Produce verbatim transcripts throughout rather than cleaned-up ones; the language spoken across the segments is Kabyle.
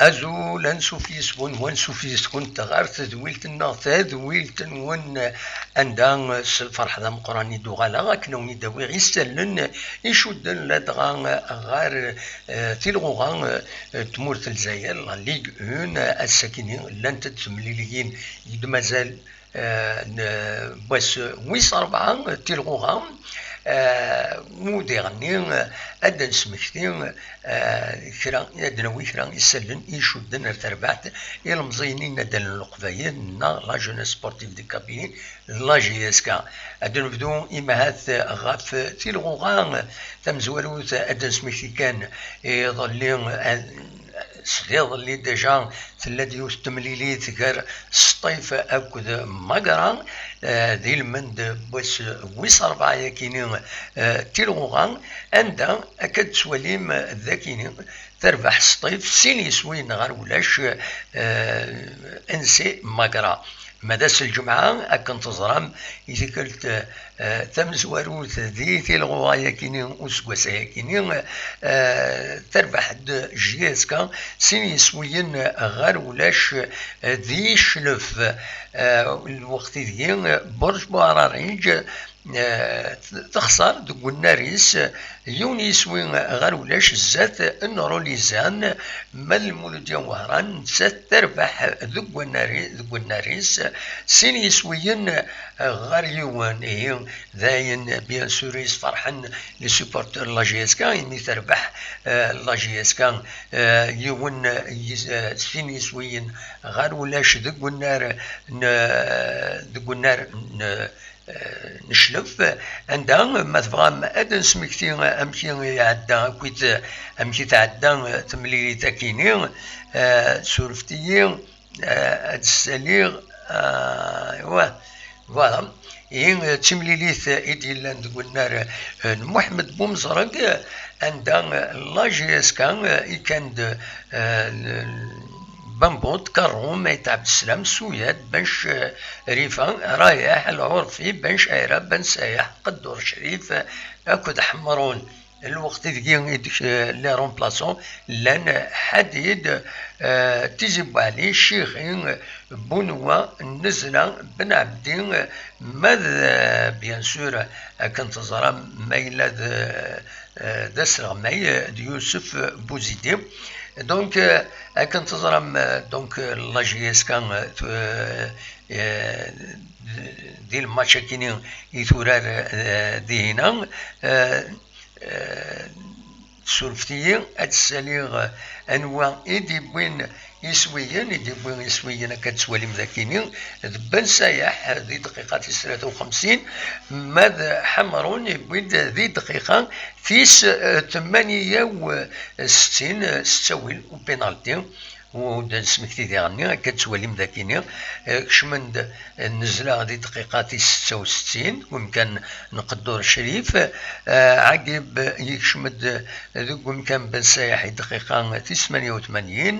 Azul, ansuf yes-wen, wansuf yes-kent ɣer tedwilt-nneɣ, tadwilt-nwen, anda s lferḥ d ameqqran i d-uɣaleɣ akken a wen-id-awiɣ isallen icudden ladɣa ɣer, eh, tilɣuɣa, eh, n tmurt n Lezzayer, la Ligue un. Ass-akini llant-d temliliyin i d-mazal, eh, n wass wis rebɛa n tilɣuɣa, eh, u diɣenni, eh, ad d-nesmekti, eh, kra, ad d-nawi kra isallen i icudden ar terbaɛt ilemẓiyen inaddalen n Leqbayel neɣ la jeunesse sportive de Kabylie, la J S K. Ad d-nebdu imahat ɣef tilɣuɣa tamezwarut, ad d-nesmekti kan iḍelli, eh, s iḍelli déjà tella-d yiwet n temlilit gar Sṭif akked Magra, eh, di lmend n wass wis rebɛa yakini, eh, tilɣuɣa, anda akka d-tettwalim dakini terbeḥ Sṭif sin yiswiyen ɣer ulac, eh, N C Magra. Ma d ass n lǧemɛa, akken teẓram, i tikkelt, eh, tamezwarut di tilɣuɣa-yakini useggas-ayakini, eh, terbeḥ-d J S K sin yiswiyen ɣer ulac, eh, di Cclef. Eh, lweqt ideg Burj Buɛrariǧ, eh, texṣer deg unnar-is, yiwen yiswi ɣer ulac zdat n Rulizan, ma d Lmuludya Wehran nettat terbeḥ deg unnar-i-, deg unnar-is sin yiswiyen ɣer yiwen. Ihi dayen, bien sûr, i sferḥen les supporters n la J S K imi terbeḥ, eh, la J S K, eh, yiwen, eh, yis-, eh, sin yiswiyen ɣer ulac deg unnar n, deg unnar n, eh, n Cclef, anda, ma tebɣam, ad d-nesmekti amek i iɛedda akkit, amek i tɛedda temlilit akini, eh, surfet-iyi, eh, ad d-ssaliɣ, eh, wa-, voilà. Ihi, eh, d timlilit i d-yellan deg unnar, eh, n Muḥemmed Bumezreg, anda, eh, la J S K, eh, ikan-d, eh, l-, Bambut, Karum, Ayt Ɛebdeslam, Suyad, Ben Crifa, Rayeḥ, Lɛurfi, Ben Cɛira, Ben Sayeḥ, Qeddur Crif akked Ḥemrun. Lweqt ideg i d-, les remplaçants llan Ḥadid, eh, Tizi Buɛli, Cixi, Bunwa, Nnezla, Ben Ɛebdi, ma d, eh, bien sûr, akken teẓram, ma yella d, eh, d asreɣmay, eh, d Yusef Bouzidi. Donc, euh, akken teẓram, euh, donc, euh, la J S K, euh, tu-, euh, euh, di lmatch akini i turar, euh, dihina, euh, euh, surfet-iyi ad d-ssaliɣ, euh, anwa i d-iwwin iswiyen, i d-iwwi iswiyen akka d-tettwalim dakini, d Ben Sayeḥ di dqiqa tis tlata u xemsin, ma d Ḥemrun iwwi-d di dqiqa tis, eh, tmanya u settin, eh, s ttawil u penalti, u d-nesmekti diɣenni, akka d-tettwalim dakini, eh, kecmen-d, eh, Nnezla di dqiqa tis setta u settin, deg umkan n Qeddur Crif, eh, Ɛagib yekcem-d deg umkan Ben Sayeḥ i dqiqa tis tmanya u tmanyin,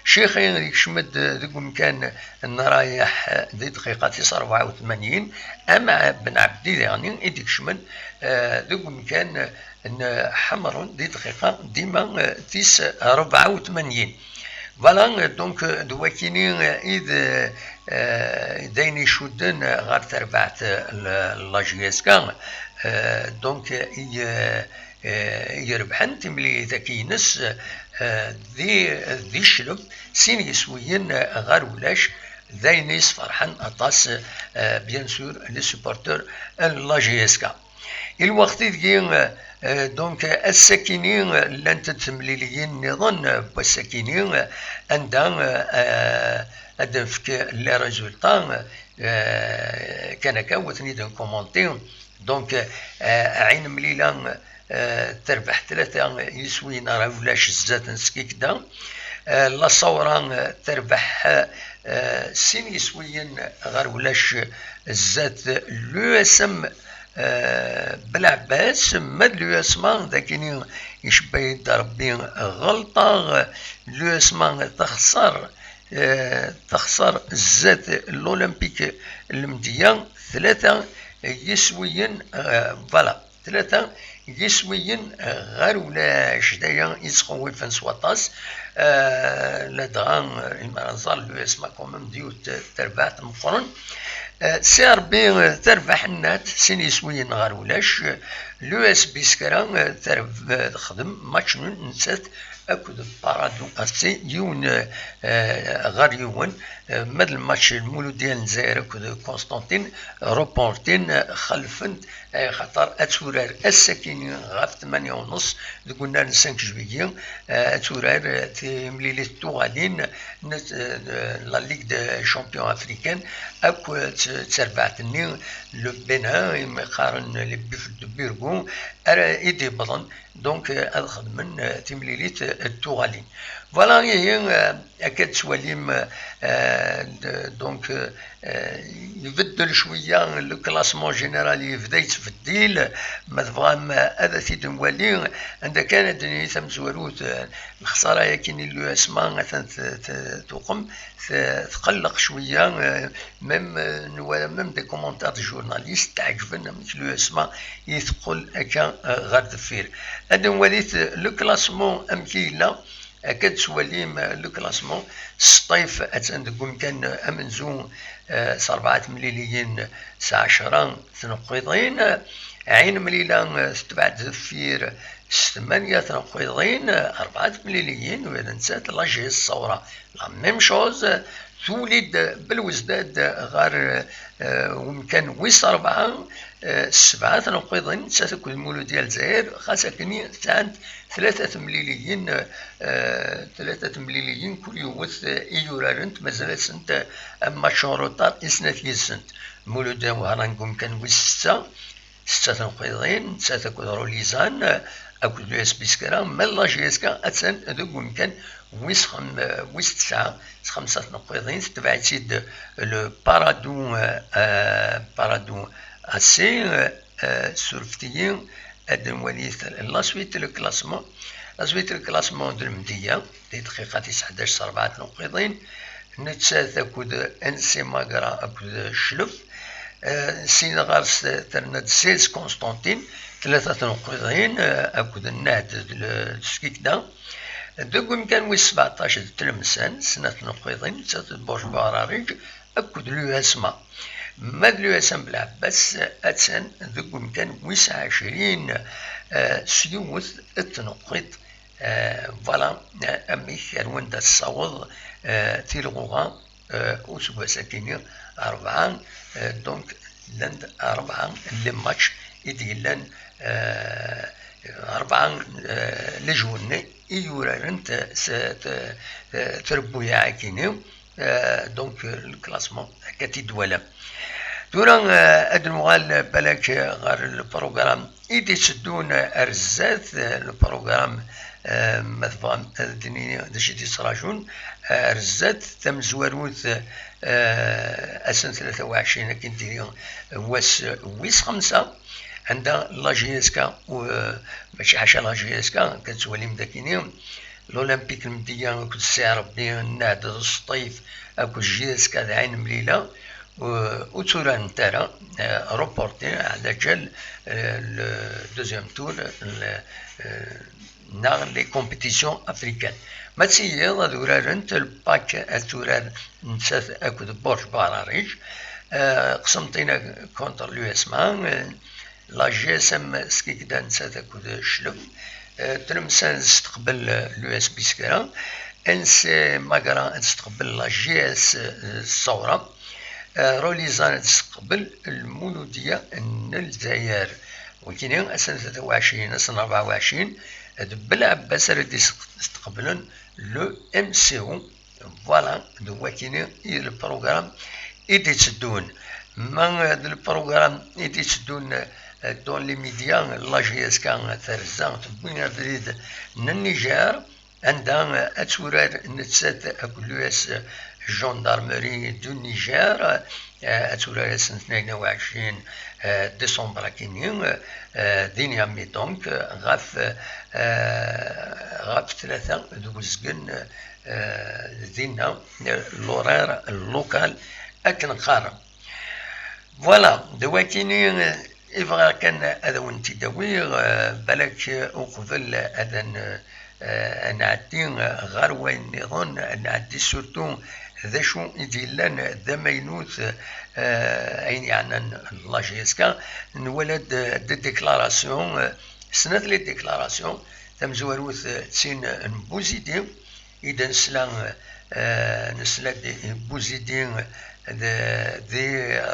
Cixi yekcem-d deg umkan n Rayeḥ di dqiqa tis rebɛa u tmanyin, am Ben Ɛebdi diɣenni i d-ikecmen, eh, deg umkan n Ḥemrun di dqiqa dima, eh, tis rebɛa u tmanyin. Voilà, donc, eh, d wakini, eh, i d, eh, d ayen icudden ɣer terbaɛt, eh, n la J S K, eh, donc, eh, i, eh, eh, i irebḥen timlilit-agi-ines, eh, di, di Cclef, sin yiswiyen, eh, ɣer ulac, d ayen yesferḥen aṭas, eh, bien sûr, les supporters n la J S K. I lweqt ideg, eh, donc, ass-akini, eh, llant-d temliliyin nniḍen, eh, n wass-akini, eh, anda, eh, ad d-nefk les résultats, eh, kan akka, ad ten-id-nkumanti. Donc, eh, Ɛin Mlila, eh, terbeḥ tlata yiswiyen ɣer ulac zdat n Skikda. Eh, La Sawra, eh, terbeḥ, eh, sin yiswiyen ɣer ulac zdat l'U S M, eh, Belɛebbas, ma d l'U S M A, d akini icebba-yi-d Rebbi ɣelṭeɣ, l'U S M A texṣer eh, texṣer zdat l'Olympique Lemdeyya, tlata yiswiyen, eh, voilà, tlata yiswiyen, eh, ɣer ulac. D aya yettxewwifen s waṭas. Eh, ladɣa, eh, imi ara nẓer l'U S M A quand même d yiwet, eh, terbaɛt meqqren. Eh, si Ṛebbi, eh, terbeḥ nnat, sin yiswiyen ɣer ulac. Eh, l'U S B Skra, eh, terb-, eh, texdem match nul nettat akked Paradou F C, yiwen, eh, eh, ɣer yiwen. Eh, ma d lmatch n Muludya n Lezzayer akked Constantine, reportin, eh, xelfen-t, eh, xaṭer ad turar ass-akini ɣef tmanya u nneṣ deg unnar n cinq juillet, eh, ad turar, eh, timlilit tuɣalin n, eh, la Ligue des Champions Africaines akked, eh, terbaɛt-nni, le Bénin, imi qqaren les Buffles de Bourgogne, ara i d-yewwḍen. Donc, euh, ad xedmen, euh, timlilit, euh, d tuɣalin. Voilà, ihi, euh, akka d-tettwalim, euh, d-, donc, euh, euh, ibeddel cwiya le classement général, yebda yettbeddil. Ma tebɣam, euh, ad t-id-nwali, anda kan ad d-nini tamezwarut, euh, lexsara-yagi n l'U S M A atan t-, t-, tuqem, t-, tqelleq cwiya, euh, même, euh, nwala même des commentaires de journalistes tɛeǧben amek l'U S M A i teqqel akka, euh, ɣer deffir. Ad nwalit, euh, le classement amek i yella, akka d-tettwalim, euh, le classement. Sṭif attan deg umkan, euh, amenzu, euh, s rebɛa temliliyin, s ɛecra tneqqiḍin. Ɛin Mlila, euh, tetbeɛ-d deffir s tmanya tneqqiḍin, euh, rebɛa temliliyin, ula d nettat la G S Ṣawra. La même chose, tuli-d belwezdad ɣer, euh, umkan wis rebɛa, euh, s sebɛa tneqqiḍin, nettat akked Muludya Lezzayer, xas akken sɛant tlata temliliyin, euh, tlata temliliyin kul yiwet, euh, i yurarent, mazal-asent, euh, am match en retard i snat yid-sent. Muludya Wehran deg umkan wis setta, setta tneqqiḍin, nettat akked Rolizan, akked l'U S B Skra, ma d la G S K attan deg umkan wis xem-, wis tesɛa, s xemsa tneqqiḍin, tetbeɛ-itt-id le Paradou, euh, Paradou F C, euh, surfet-iyi, ad nwali la suite le classement. La suite le classement d Lemdeyya, di dqiqa tis ḥdac s rebɛa tneqqiḍin, nettat akked N C Magra akked Cclef. Eh, sin ɣer-s terna-d Sales Constantine, tlata tneqqiḍin, eh, akked Nnehd d l-, d Skikda. Deg umkan wis sbeɛṭac d Tlemsan, snat tneqqiḍin, nettat d Burj Buɛrariǧ akked l'U S M A. Ma d l'U S M Belɛebbas, attan deg umkan wis ɛecrin, eh, s yiwet n tneqqiḍt. Eh, voilà, eh, amek ar wanda tessaweḍ, eh, tilɣuɣa, eh, useggas-agi-nni, rebɛa, eh, donc, llan-d rebɛa n les matchs i d-yellan, eh, rebɛa, eh, les journées i yurarent s, t-, t-, trebbuyaɛ-agi-nni. Eh, donc, eh, le classement, akka t-id-twalam. Tura, eh, ad nuɣal, eh, balak, eh, ɣer le programme i d-itteddun, eh, ar zdat, eh, le programme, eh, ma tebɣam ad d-nini d acu i d-yettrajun, eh, ar zdat, tamezwarut, eh, ass n tlata u ɛecrin akken d-nini, eh, wass, eh, wis xemsa, anda la G S K, eh, mačči ḥaca la G S K, akka tettwalim d akini, l'Olympique n Medya akked Ssi Ṛebbi, Nnehd d Sṭif akked J S K d Ɛin Mlila, ur, ur tturarent ara, eh, reporté ɛla ǧal, eh, le deuxième tour, le, eh, neɣ les compétitions africaines. Ma d tiyiḍ ad urarent le Pac, ad turar nettat akked Burj Buɛrariǧ, eh, Qsenṭina contre l'U S M A, eh, la G S M Skikda nettat akked Cclef, eh, Tlemsan ad testeqbel, eh, l'U S B Skra, N C Magra ad testeqbel la G S, eh, Ṣṣawra, eh, Rolizan ad testeqbel Lmuludya n Lezzayer. Wikini, ass n tlata u ɛecrin, ass n rebɛa u ɛecrin, d Belɛebbas ara d-isteqblen le M C O. Voilà, d wakini i d le programme i d-itteddun. Ma d le programme i d-itteddun, eh, dans les médias, la G S K terza, tewwi abrid n Niger, anda, eh, ad turar nettat akked l'U S Gendarmerie du Niger, eh, ad turar ass n tnayen u ɛecrin, eh, décembre akini, eh, di Niamey donc, eh, ɣef, eh, ɣef tlata d uzgen, eh, eh, dinna, eh, l'horaire local, akken qqaren. Voilà, d wakini, eh, i bɣiɣ kan ad awen-t-id-awiɣ, eh, balak, eh, uqbel ad n-, eh, ad nɛeddi, eh, ɣer wayen nniḍen, ad nɛeddi surtout d acu i d-yellan d amaynut, eh, ayen yeɛnan la J S K, nwala-d, eh, des déclarations, eh, snat les déclarations, tamezwarut, eh, d tin n Buzidi, i d nesla, eh, nesla-d i Buzidi, eh, d, di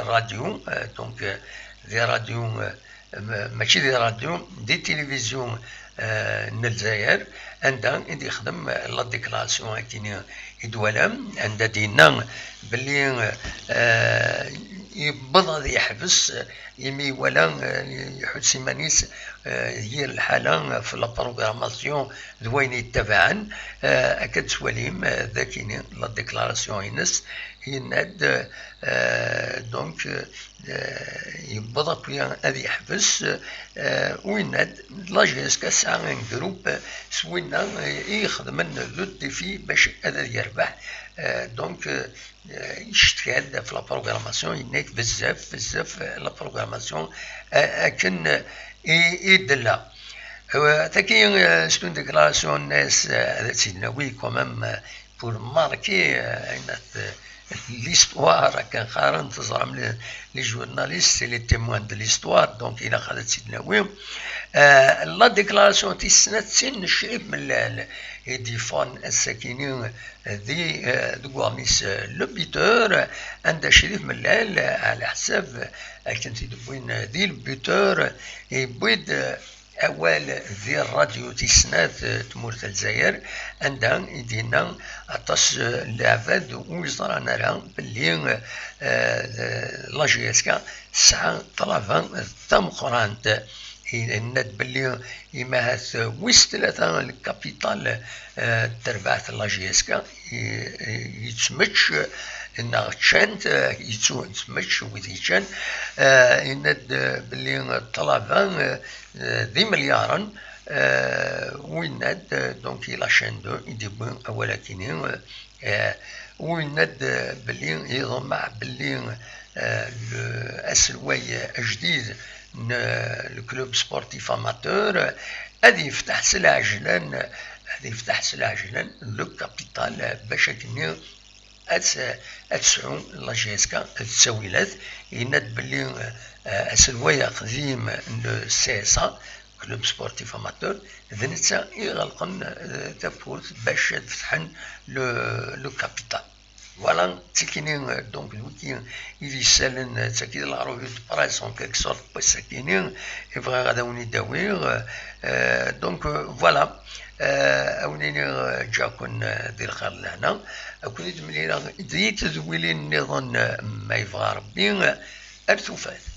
radio, eh, donc, eh, di radio, eh, ma-, mačči di radio, di tilivizyu, eh, n Lezzayer, anda i d-yexdem, eh, la déclaration akini i d-twalam, anda d-yenna belli, eh, yewweḍ ad yeḥbes, eh, imi iwala, eh, iḥuss iman-is, eh, yir lḥala, eh, f la programmation d wayen yettabaɛen, eh, akka d-twalim, eh, d akini la déclaration-ines, yenna-d, eh, donc, eh, yewweḍ akk ad yeḥbes, eh, u yenna-d la J S K tesɛa un groupe, eh, s winna, eh, i ixedmen le défi bac ad yerbeḥ, eh, donc, eh, eh, yeccetka-d ɣef la programmation, yenna-k bezzaf, bezzaf, eh, la programmation, eh, akken, eh, i, i d-tella. Eh, tagi, eh, c'est une déclaration-ines, eh, ad tt-id-nawi quand même, eh, pour marquer, eh, ayen at, eh, l'histoire, akken qqaren, teẓram, les, les journalistes, c'est les témoins de l'histoire, donc ilaq ad tt-id-nawi. Eh, la déclaration tis snat d tin n Crif Mellal, i d-yeffɣen ass-akini, di, eh, deg uɣmis, eh, Le Buteur, anda Crif Mellal, eh, ɛla ḥsab, eh, akken t-id-wwin, eh, di Le Buteur, yewwi-d, eh, awal di rradyu tis snat, eh, tmurt n Lezzayer, anda i d-yenna aṭas, eh, n leɛbad ur yeẓran ara belli, eh, eh, la J S K tesɛa ṭṭlaba d tameqqrant. Yenna-d belli imahat wis tlata lkapital, eh, n terbaɛt n la J S K, i-, i-, yettmečč, eh, neɣ ččant, eh, yettu-, yettmečč wid yeččan, eh, yenna-d, eh, belli ṭṭlaba, eh, eh, d imelyaṛen, eh, u yenna-d, eh, donc, i la chaîne deux, i d-yewwi awal akini, eh, Eh, u yenna-d, eh, belli yeḍmeɛ belli, eh, le-, aselway ajdid n, eh, le club sportif amateur, eh, ad yefteḥ s lɛejlan, ad yefteḥ s lɛejlan le capital, eh, bac akkenni ad s-, ad tesɛu la J S K d ttawilat. Yenna-d belli, eh, aselway aqdim n le C S A, club sportif amateur, d netta i iɣelqen, eh, tawwurt bac ad fetḥen le, le capital. Voilà, d tikini, eh, donc, d wiki i d yessalen, eh, d tagi d la revue de presse, en quelque sorte, n wass-akini, i bɣiɣ ad awen-id-awiɣ, eh, donc, eh, voilà, eh, ad awen-iniɣ, eh, ǧǧiɣ-ken, eh, di lxir d lehna, ad ken-id-mlileɣ di tedwilin nniḍen, eh, ma yebɣa Rebbi, eh, ar tufat.